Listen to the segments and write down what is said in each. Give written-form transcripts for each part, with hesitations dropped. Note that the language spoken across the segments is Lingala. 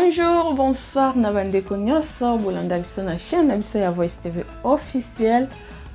Bonjour, bonsoir na bandeko nyonso bolanda biso na chaîne na biso ya Voice TV officielle.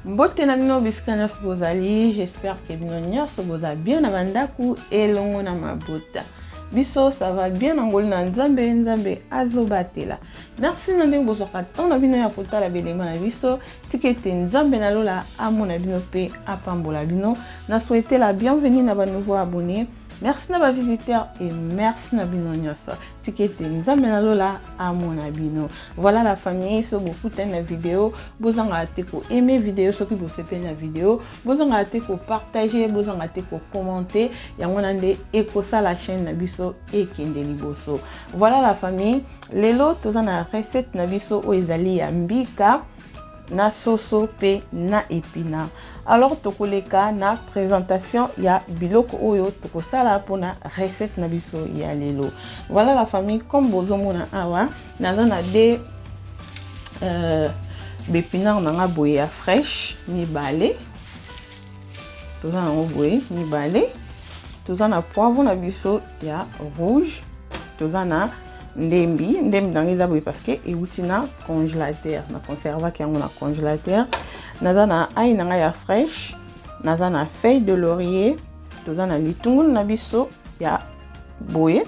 Mbote na bino bisika nyonso bozali, j'espère que bino nyonso boza bien na bandako elongo na mabota. Biso ça va bien na ngolu na Nzambe, Nzambe azobatela. Merci na ndenge bozwaka temps na bino ya kotala belema na biso. Tika ete Nzambe na lola amona bino mpe apambola bino. Na souhaite la bienvenue na ba nouveaux abonnés. Merci na ba visiteurs et merci na bino nyonso. Tika ete Nzambe na lola amona bino. Voilà la famille, so bokutani na video, bozanga te ko aimer video soki bosepeli na video, bozanga te ko partager, bozanga te ko commenter, yango na nde ekosala chaîne na biso ekende liboso. Voilà la famille, lelo toza na recette na biso oyo ezali ya mbika na soso pe na epinard. Alors tokoleka na présentation ya biloko oyo tokosala mpona recette na biso ya lelo. Voilà la famille, comme bozomona awa naza na de b'épinard na nga boye ya fraîche mibale, toza nango boye mibale, toza na poivron na biso ya rouge, toza na ndembi. Ndembi nango eza boye parce que euti na congélateur, na conservaki yango na congélateur. Naza na ail na ngai ya fraîche, naza na feuille de laurier, toza na litungulu na biso ya boye,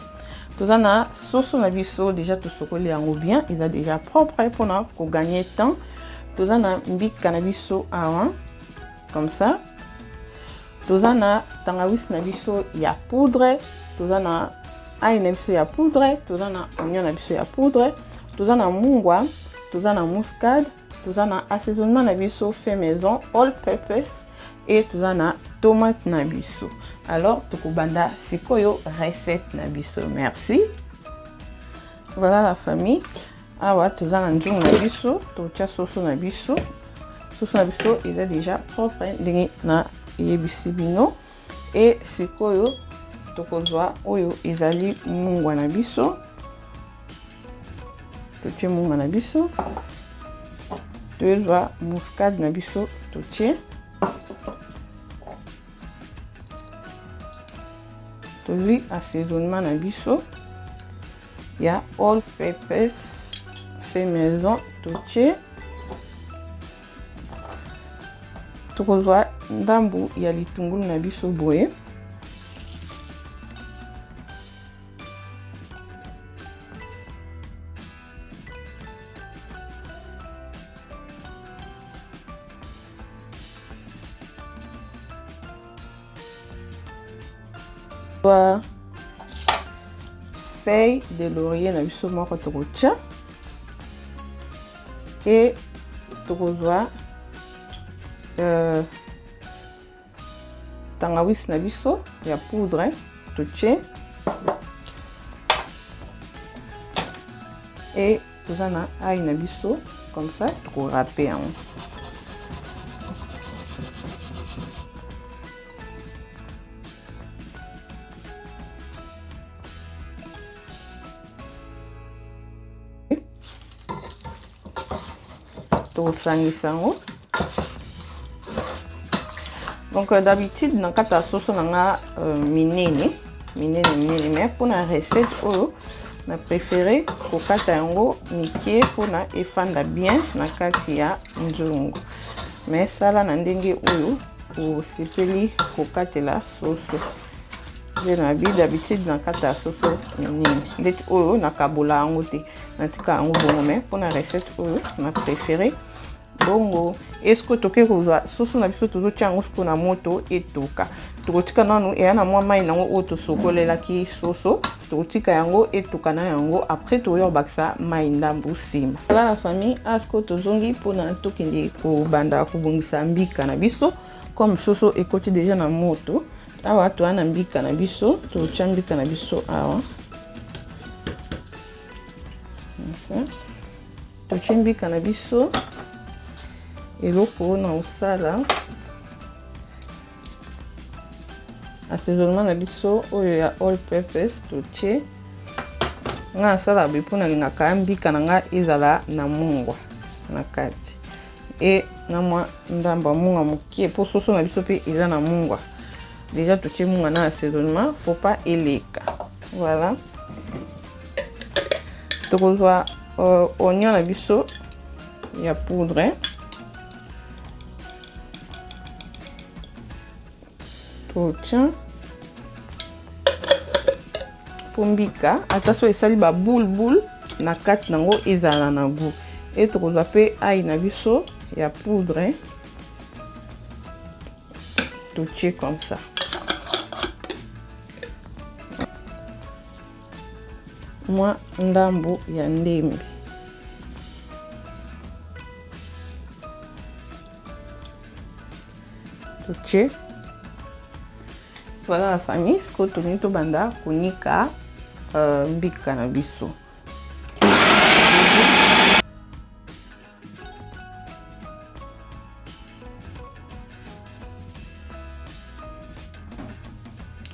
toza na soso na biso déjà tosokoli yango bien, eza déjà propre mpona kogagner temps. Toza na mbika na biso awa comme ça, toza na tangawisi na biso ya poudre, toza na ail na biso ya poudre, toza na oignon na biso ya poudre, toza na mungwa, toza na muscade, toza na assaisonnement na biso fait maison all purpose et toza na tomate na biso. Alors tokobanda sikoyo recette na biso. Merci. Voilà la famille, awa toza na nzungu na biso, totia soso na biso. Soso na biso eza déjà propre ndenge na yebisi bino. Et sikoyo tokozwa oyo ezali mungwa na biso, totie mungwa na biso, toyezwa muscade na biso, totie, tozwi assaisonnement na biso ya all purpose fait maison, totie, tokozwa ndambu ya litungulu na biso boye. Feuille de laurier na biso moko tokotia et tokozwa tangawisi na biso ya poudre totie et toza na ail na biso comme ça tokorape yango. Tosangisa yango. Donc d'habitude na kati ya soso na nga minene minene minene, mais mpona recette oyo na préféré kokata yango mike mpona efanda bien na kati ya nzungu. Mais sala na ndenge oyo osepeli kokatela soso. Nde na bi d'habitude na kati ya soso minene ndeti oyo nakabola yango te, natika yango bongo, mais mpona recette oyo na préféré bongo. Est-ce toke kozwa soso na biso, tozotia yango sikoyo na moto etoka. Tokotika nanu eya na mwa mai nango oyo tosokolelaki soso, tokotika yango etoka na yango, après tokoya kobakisa mai ndambu nsima. Voilà la famille, asko tozongi mpona tokende kobanda kobongisa mbika na biso. Comme soso ekoti déjà na moto, awa toya na mbika na biso, totia mbika na biso awa. Totie mbika na biso. Eloko na kosala assaisonnement na biso oyo ya all purpose totie. Nga nasala boye mpo nalingaka mbika na nga ezala na mungwa na kati e na mwa ndambo ya mungwa mokie, mpo soso na biso mpe eza na mungwa déjà. Totie mungwa na assaisonnement, faut pas eleka. Voilà, Tokozwa oignon na biso ya poudre, totia mpo mbika ata so esali ba boule boule na kati nango ezala na goût. E tokozwa mpe ail na biso ya poudre, totie comme ça. Mwa ndambu ya ndembi, totie. Voilà la famille, sikoyo tolingi tobanda konika mbika na biso.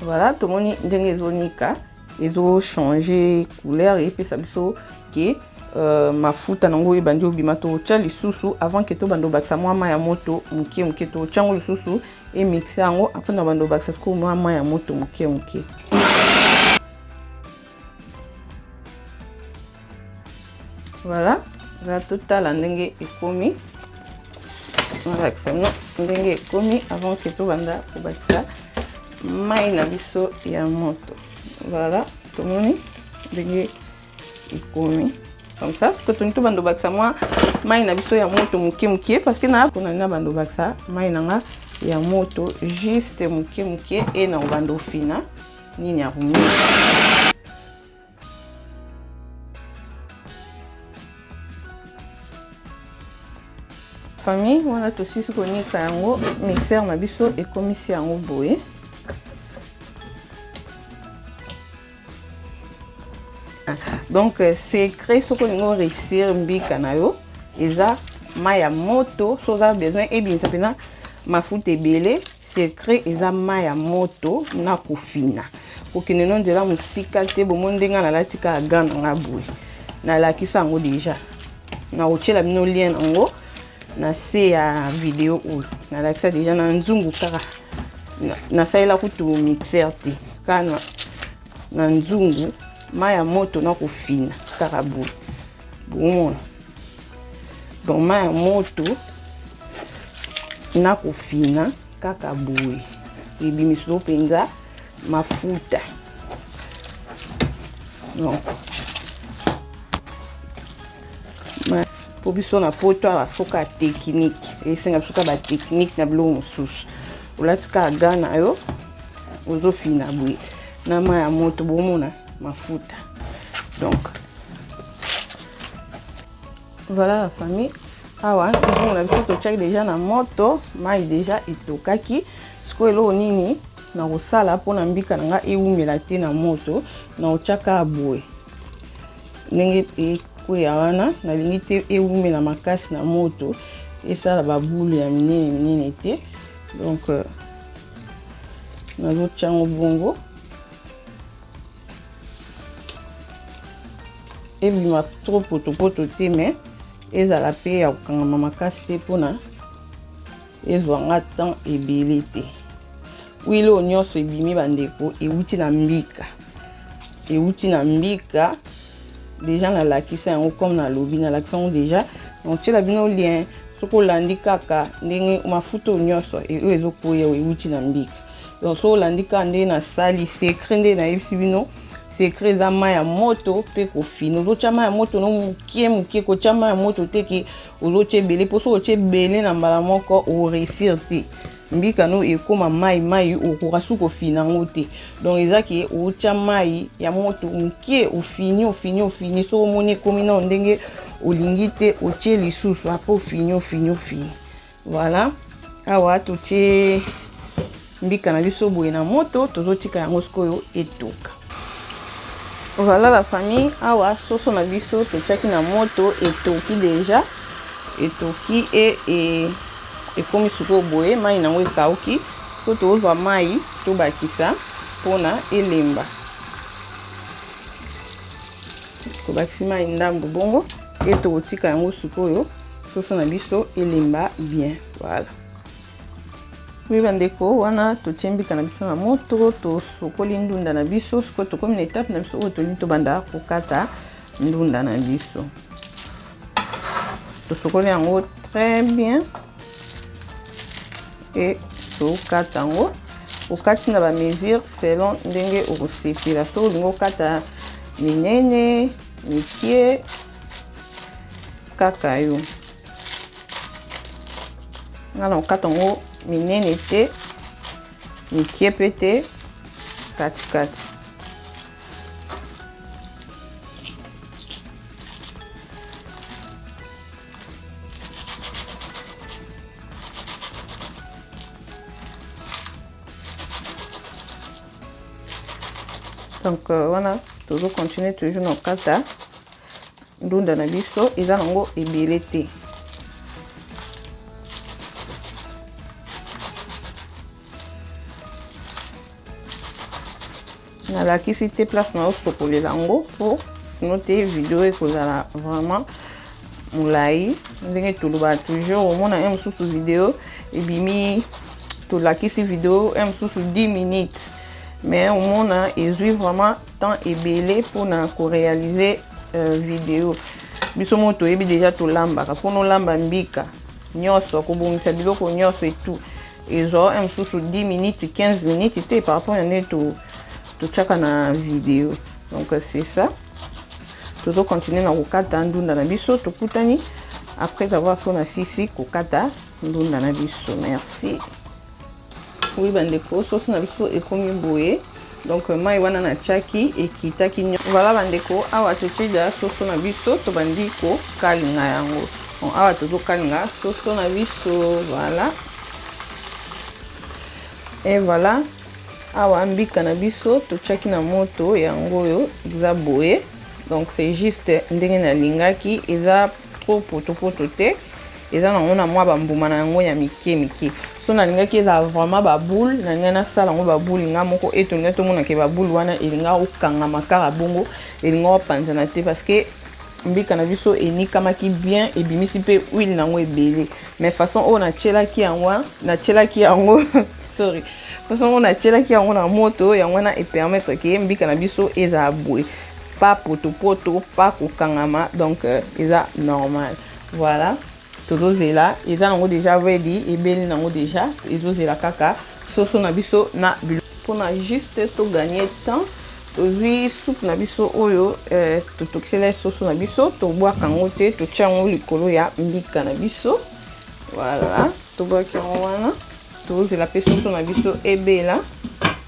Voilà, tomoni ndenge ezonika, ezochange couleur, epesa biso ke mafuta nango ebandi obima. Totya lisusu avant ke tobanda obakisa mwa mai ya moto moke moke. Totya yango lisusu, emixe yango, après na banda obakisa sikoyo mwa mai ya moto moke moke. Voilà, za totala ndenge ekomi. Nalakisa bino ndenge ekomi avant ke tobanda kobakisa mai na biso ya moto. Voilà, tomoni ndenge ekomi comme ça. Sikoyo tolingi tobanda obakisa mwa mai na biso ya moto moke moke, parce que na mpona na banda obakisa mai na nga ya moto juste moke moke, e na kobanda ofina nini ya komia. Famille, wana tosisi konika yango, mixeur na biso ekomisi yango boye. Donc secret, soki olingi oréussir mbika na yo, eza mai ya moto. So oza besoin ebimisa mpena mafuta ebele, secret eza mai ya moto na kofina. Kokende no nzela mosika te. Bomoni ndenge nalati kaka gant na nga boye, nalakisa yango déjà, nakotiela bino lien yango na se ya video oyo. Nalakisa déjà na nzungu kaka, nasalela kutu mixeur te, kaka na nzungu, mai ya moto na kofina kaka boye. Bomona, donc mai ya moto na kofina kaka boye ebimisi mpenza mafuta. Donc mpo biso na poto awa, foka technique esenga biso kaka batechnique na biloko mosusu. Olati kaka gant na yo, ozofina boye na mai ya moto, bomona mafuta. Donc voilà la famille, awa nzungu na biso totiaki déjà na moto, mai déjà etokaki. Sikoyo eloko nini na kosala mpona mbika na nga ewumela te na moto? Na kotiaka boye ndenge ekweya wana. Nalingi te ewumela makasi na moto, esala babule ya minene minene te. Donc nazotia yango bongo, ebima trop potopoto te, mais ezala mpe ya kokangama makasi te, mpona ezwanga temps ebele te. Huile oyo nyonso ebimi, bandeko, ewuti na mbika, ewuti na mbika. Déjà nalakisa yango, comme nalobi, nalakisa yango déjà, donc tiela bino lien. Soki olandi kaka ndenge mafuta oyo nyonso oyo ezokwea ewuti na mbika, donc soki olandi kaka ndenge nasali, secret nde nayebisi bino, secret eza mai ya moto mpe kofina. Ozotya mai ya moto no moke moke, kotya mai ya moto te ke ozotya ebele, mpo soki otya ebele na mbala moko, oréussir te. Mbika no ekóma mai mai, okoka su kofina yango te. Donc eza ke otya mai ya moto moke, ofini, ofini, ofini. Soki omoni ekómi nano ndenge olingi te, otie lisusu, après ofini, ofini, ofini. Voilà, awa totie mbika na biso boye na moto, tozotika yango sikoyo etoka. Voilà la famille, awa soso na biso totiaki na moto etoki déjà, etoki e ekomi sikoyo boye, mai nango ekauki. So tozwa mai tobakisa mpona elemba. Tobakisi mai ndambo bongo, e tokotika yango sikoyo soso na biso elemba bien. Voilà. Oui bandeko, wana totie mbika na biso na moto, tosokoli ndunda na biso. Sikoyo tokomi na étape na biso oyo tolingi tobanda kokata. Ndunda na biso tosokoli yango très bien e tokata yango. Okati na bamesure selon ndenge okosepela. Soki olingi okata minene, mike, kaka yo. Nga na kokata yango minene te, mike mpe te, katikati. Donc wana tozo continuer toujours na kokata ndunda na biso. Eza nango ebele te. Nalakisi te place na osokolela yango, mpo sino te video ekozala vraiment molai. Ndenge tolobaka toujours, omona ye mosusu video ebimi, tolakisi video ye mosusu 10 minutes, mais omona ezwi vraiment temps ebele mpona koréaliser video. Biso moko toyebi déjà, tolambaka mpona olamba mbika nyonso, kobongisa biloko nyonso etout, ezwa ye mosusu 10 minutes, 15 minutes te par rapport ya ndenge totiaka na video. Donc c'est ça, tozocontinue na kokata ndunda na biso. Tokutani après avoir so na sisi kokata ndunda na biso. Merci. Oui bandeko, soso na biso ekomi boye. Donc mai wana natiaki ekitaki. Voilà bandeko, awa totie deja soso na biso, tobandi kokalinga yango. Bon, awa tozokalinga soso na biso. Voilà et voilà, awa mbika na biso totiaki na moto, yango oyo eza boye. Donc c'est juste ndenge nalingaki, eza trop potopoto te, eza nango na mwa bambuma na yango ya mike mike. So nalingaki ezala vraiment baboule, nalingai nasala yango baboule nga moko e tolingai tomonake baboule wana elinga okangama kaka bongo, elinga opanzana te, parce que mbika na biso enikamaki bien, ebimisi mpe huile nango ebele. Mais façon oyo natielaki yango, natielaki yango, sorry, façon oyo natielaki yango na moto, yango wana epermettre ke mbika na biso ezala boye, pas potopoto, pas kokangama. Donc eza normal. Voilà, tozozela, eza nango déjà ready, ebeli nango déjà, ezozela kaka soso na biso na biloko. Mpona juste togagner temps, tozwi supu na biso oyo totokisela soso na biso, tobwaka yango te, totia yango likolo ya mbika na biso. Voilà, tobwaki yango wana, tozela mpe soso na biso ebela.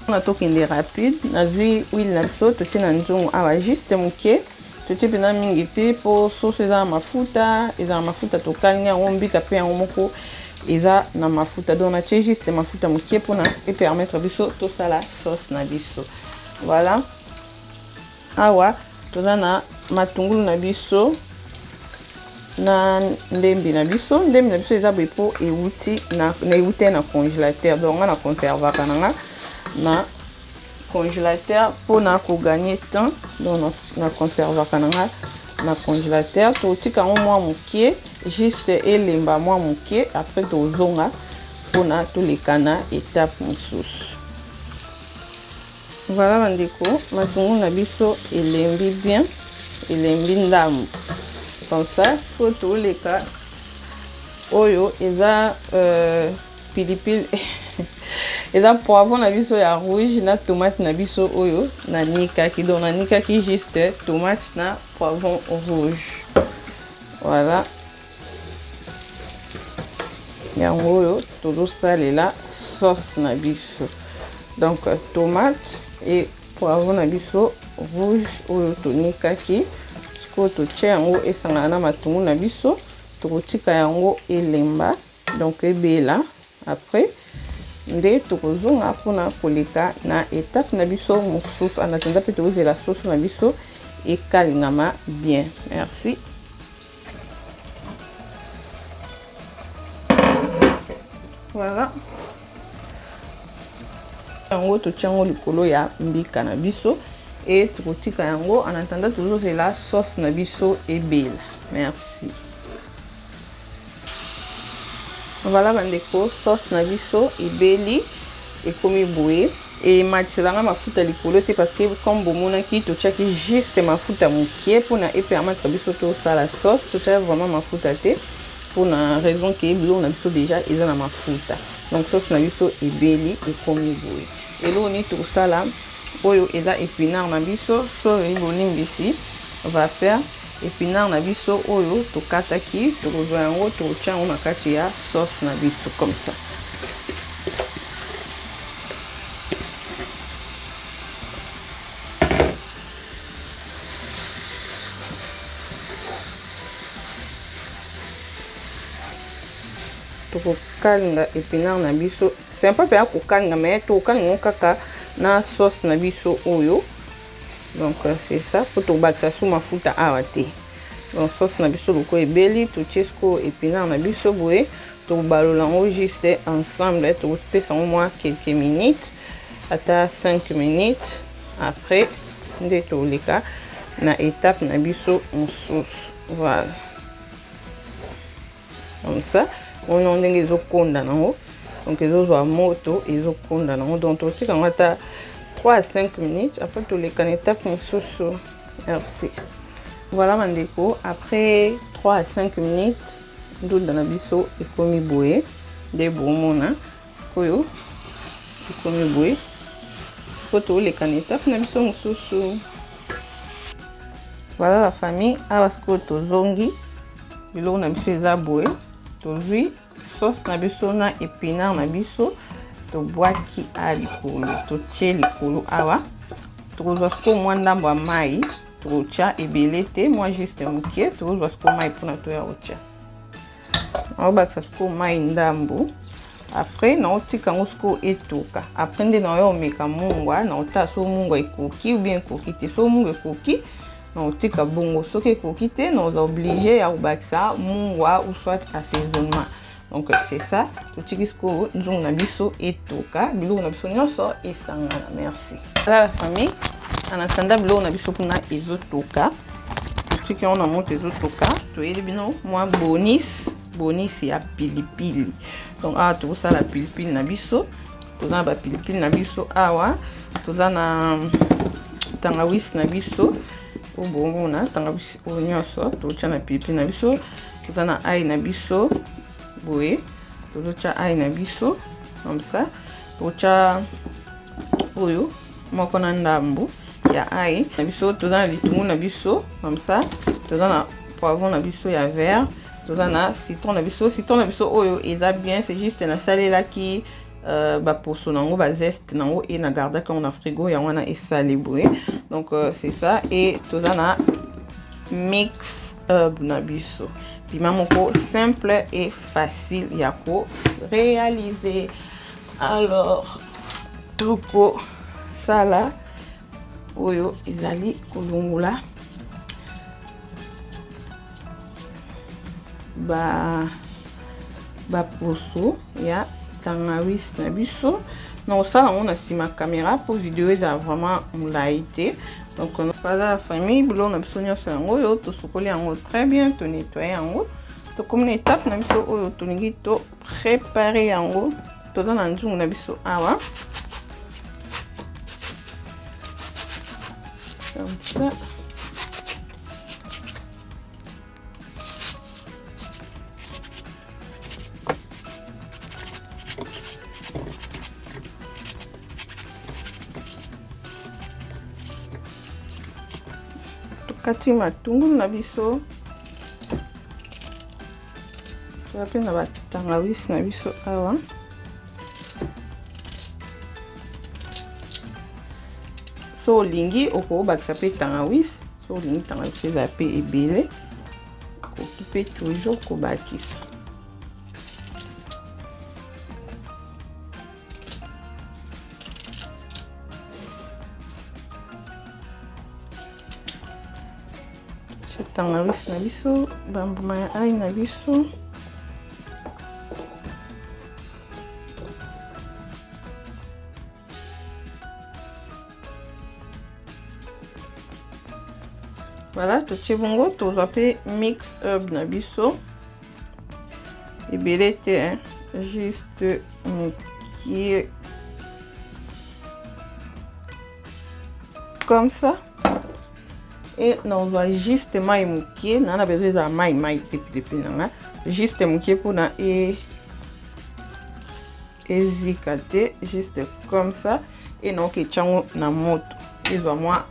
Mpona tokende rapide, nazwi huile na biso, totie na nzungu awa juste moke. Totie mpenza mingi te mpo soso eza na mafuta, eza na mafuta, tokalingi yango, mbika mpe yango moko eza na mafuta. Donc natie juste mafuta moke mpona epermettre biso tosala sauce na biso. Voilà, awa toza na matungulu na biso na ndembi na biso. Ndembi na biso eza boye mpo euti na euti na congélateur. Donc nga na conservaka na nga na congélateur mpona kogagner temps. Donc na conservaka na nga na congélateur. Totika yango mwa moke, juste elemba mwa moke, après tozonga mpona toleka na étape mosusu. Voilà bandeko, matungulu na biso elembi bien, elembi ndambo comme ça. Sikoyo toleka oyo eza pilipili, eza poivron na biso ya rouge na tomate na biso oyo nanikaki. Donc nanikaki juste tomate na poivron rouge. Voilà, yango oyo tozosalela sauce na biso. Donc tomate et poivron na biso rouge oyo tonikaki, sikoyo totie yango esangana na matungulu na biso. Tokotika yango elemba, donc ebela, après nde tokozonga mpona koleka na étape na biso mosusu. En attendant mpe tokozela soso na biso ekalingama bien. Merci. Voilà, yango totia yango likolo ya mbika na biso e tokotika yango. En attendant tozozela sauce na biso ebela. Merci. Voilà bandeko, sauce na biso ebeli, ekomi boye. Ematisela nga mafuta likolo te parce que comme bomonaki, totiaki juste mafuta mokie mpona epermettre biso tosala sauce. Totiaki vraiment mafuta te mpona raison ke biloko na biso déjà eza na mafuta. Donc sauce na biso ebeli, ekomi boye. Eloko nini tokosala? Oyo eza épinard na biso. Sorry, bolimbisi vapeur. Épinard na biso oyo tokataki, tokozwa yango, tokotia yango na kati ya sauce na biso comme ça. Tokokalinga épinard na biso, c'est un peu mpenza kokalinga, mais tokokalinga yango kaka na sauce na biso oyo. Donc c'est ça, po tobakisa su mafuta awa te. Donc sauce na biso lokola ebeli, totie sikoyo épinard na biso boye, tokobalola yango juste ensemble, tokopesa yango mwa quelques minutes, ata 5 minutes. Après nde toleka na étape na biso mosusu. Voilà, comme ça ona ndenge ezokonda nango. Donc ezozwa moto, ezokonda nango. Donc totika yango ata 3 à 5 minutes, après toleka na étape mosusu. Merci. Voilà bandeko, après 3 à 5 minutes, ndunda na biso ekomi boye nde bomona. Sikoyo ekomi boye, sikoyo toleka na étape na biso mosusu. Voilà la famille, awa sikoyo tozongi, biloko na biso eza boye. Tozwi sauce na biso na épinard na biso, tobwaki a likolo, totie likolo awa. Tokozwa sikoyo mwa ndambo ya mai, tokotya ebele te, mwa juste moke. Tokozwa sikoyo mai mpona toya kotya, naobakisa sikoyo mai ndambo. Après naotika yango sikoyo etoka. Après nde naoya omeka mungwa, naotala soki mungwa ekoki ou bien ekoki te. Soki mungwa ekoki, naotika bongo. Soki ekoki te, naoza obligé ya kobakisa mungwa ou soit assaisonnement. Donc c'est ça, totiki sikoyo nzungu na biso etoka, biloko na biso nyonso esangana. Merci. Voilà la famille, en attendant biloko na biso kuna ezotoka, totiki yango na moto ezotoka, toyeli bino mwa bonus ya pilipili. Donc awa tokosala pilipili na biso. Toza na bapilipili na biso awa, toza na tangawisi na biso oyo bomona, tangawisi oyo nyonso totya na pilipili na biso. Toza na ail na biso boye, tozotya ail na biso comme ça. Totya oyo moko na ndambu ya ail na biso. Toza na litungu na biso comme ça, toza na poivron na biso ya vert, toza na citron na biso. Citron na biso oyo eza bien, c'est juste nasalelaki baposo nango, bazeste nango, e nagardaki yango na frigo, yango wana esali boye. Donc c'est ça. E toza na mix herb na biso, piment moko simple et facile ya koréaliser. Alors tokosala oyo ezali kolongola baposo ya tangawisi na biso. Na kosala yango na nsima caméra mpo video ezala vraiment molai te. Donc baza la famille, biloko na biso nyonso yango oyo, tosokoli yango très bien, tonettoyer yango. Tokomi na étape na biso oyo tolingi to préparer yango. Toza na nzungu na biso awa comme ça. Tokati matungulu na biso, toza mpe na batangawisi na biso awa. So olingi, okobakisa mpe tangawisi. So olingi tangawisi ezala mpe ebele, okoki mpe toujours kobakisa. Tangawisi na biso, bambuma ya ail na biso. Voilà, totie bongo. Tozwa mpe mix herb na biso, ebele te, juste mokie. Comme ça. E nazwa juste mai moke, na na besoin ezala mai mai te, pilipili na nga juste moke mpona e ezika te, juste comme ça. E naoki etyango na moto, ezwa mwa.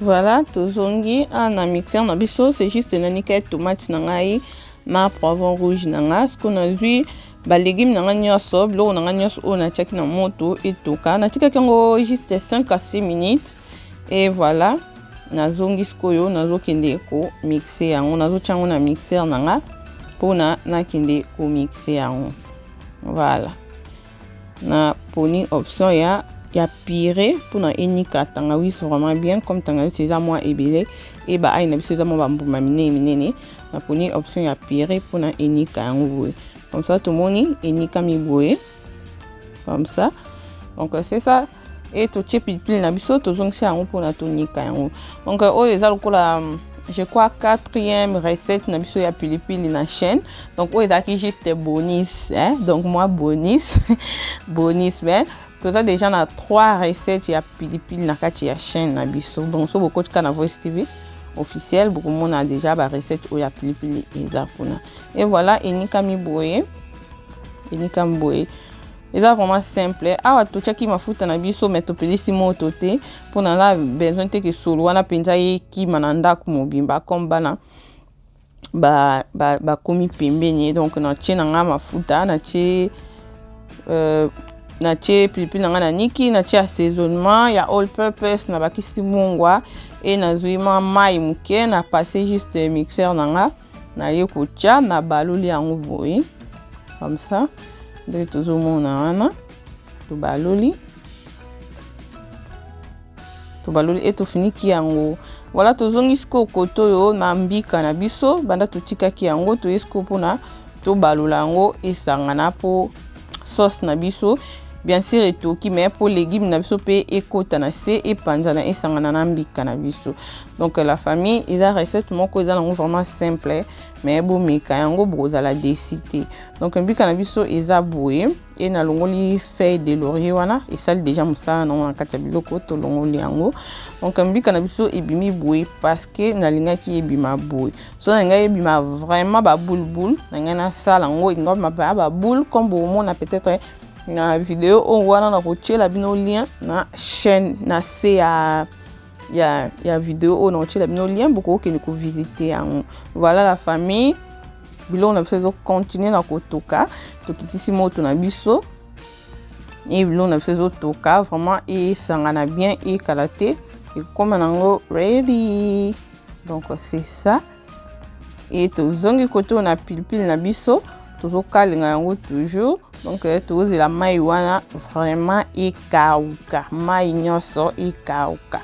Voilà, tozongi awa na mixeur na biso. C'est juste nanika ye tomate na ngai na poivron rouge na nga. Sikoyo nazwi balégume na ngai nyonso, biloko na ngai nyonso oyo natiaki na moto etoka. Natikaki yango juste 5 à 6 minutes et voilà, nazongi sikoyo, nazokende komixer yango. Nazotia yango na mixeur na nga mpona nakende komixer yango. Voilà, naponi option ya purée mpona enika tangawisi vraiment bien. Comme tangawisi eza mwa ebele e baail na biso eza mwa bambuma minene minene, naponi option ya purée mpona enika yango boye. Comme ça, tomoni enikami boye, comme ça. Donc c'est ça. E totie pilipili na biso, tozongisa yango mpona tonika yango. Donc oyo eza lokola, je crois, quatrième recette na biso ya pilipili na chaîne. Donc oyo ezalaki juste bonus, hein? Donc moi, bonus, bonus, mais toza déjà na trois recettes ya pilipili na kati ya chaîne na biso. Donc so bokoti kaka na Voice TV Officiel, bokomona déjà barecette oyo ya pilipili eza kuna. Et voilà, enikami boye, enikami boye, eza vraiment simple. Awa totiaki mafuta na biso, me topelisi moto te mpona na besoin te ke solo wana mpenza ekima na ndako mobimba, comme bana bakomi ba pembeni. Donc natie na nga mafuta, natie pilipili na ngai, na niki, natie assaisonnement ya all purpose, nabakisi mungwa e nazwi mwa mai moke, na passe juste mixeur na nga, naye kotia, na baloli yango boye, comme ça, ndenge tozomona wana. Tobaloli, tobaloli e tofiniki yango. Voilà, tozongi sikoyo kote oyo na mbika na biso. Banda totikaki yango, toye sikoyo mpona tobalola yango esangana, mpo sauce na biso bien sûr etoki, mais mpo légume na biso mpe ekota na se, epanzana, esangana na mbika na biso. Donc la famille, eza recette moko eza nango vraiment simple, mais bomeka yango, bokozala déçus te. Donc mbika na biso eza boye. E nalongoli feuille de laurier wana, esali déjà mosala nango na kati ya biloko, tolongoli yango. Donc mbika na biso ebimi boye parce que nalingaki ebima boye. So nalingaki ebima vraiment baboule-boule, nalingai nasala yango elinga bima baboule comme bomona peut-être na video oyo wana. Nakotiela bino lien na chaîne, na se ya video oyo nakotiela bino lien, bokokende kovisiter yango. Voilà la famille, biloko na biso ezocontinuer na kotoka. Tokitisi moto na biso e biloko na biso ezotoka vraiment, esangana bien, ekala te, ekokóma nango ready. Donc c'est ça. E tozongi kote oyo na pilipili na biso, tozokalinga yango toujours. Donc tozela mai wana vraiment ekauka, mai nyonso ekauka.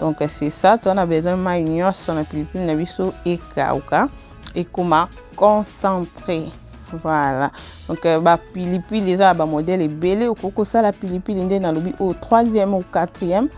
Donc c'est ça, toza na besoin mai nyonso na pilipili na biso ekauka, ekoma concentré. Voilà. Donc bapilipili eza na bamodèle ebele. Okoki kosala pilipili nde nalobi oyo, troisième ou quatrième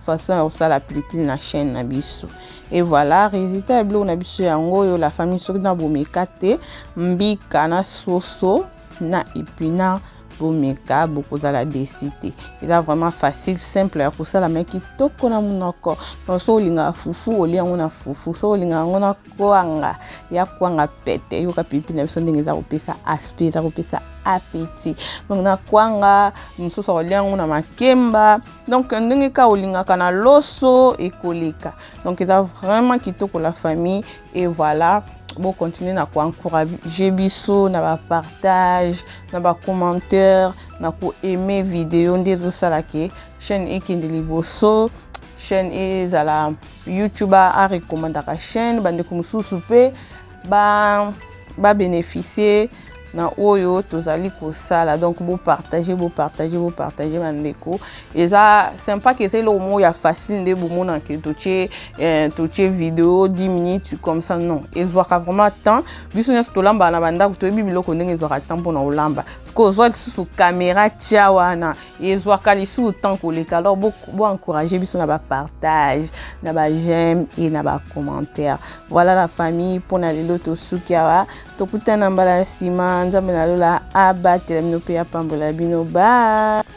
façon ya kosala pilipili na chaîne na biso. Et voilà, résultat ya biloko na biso yango oyo, la famille. Soki na bomeka te mbika na soso na épinard, bomeka, bokozala déçus te. Eza vraiment facile, simple ya kosala, me kitoko na monoko. Donc so olingaka fufu, olia yango na fufu, so olingaka yango na kwanga, ya kwanga pete. Yoka pilipili na biso ndenge eza kopesa aspect, eza kopesa appétit. Donc na kwanga mosusu, akolia yango na makemba, donc ndenge kaka olingaka na loso, ekoleka. Donc eza vraiment kitoko, la famille. Et voilà, bocontinuer na koencourager biso na bapartage, na bacommentaire, na koaimer video nde ezosala ke chaîne ekende liboso, chaîne ezala, YouTube arecommandaka chaîne, bandeko mosusu mpe babénéficie na oyo tozali kosala. Donc bopartage, bopartage, bopartage, bandeko. Eza sympa ke eza eloko moko ya facile nde bomonaka totie video 10 minutes comme ça. Non, ezwaka vraiment temps. Biso nyonso tolambaka na bandako, toyebi biloko ndenge ezwaka temps mpona kolamba. Soki ozwa lisusu caméra tia wana, ezwaka lisusu temps koleka. Alors boencourage biso na bapartage, na baj'aime et na bacommentaire. Voilà la famille, mpona lelo tosuki awa. Tokutana mbala ya nsima. Nzambe na lola abatela bino mpe apambola bino. Ba.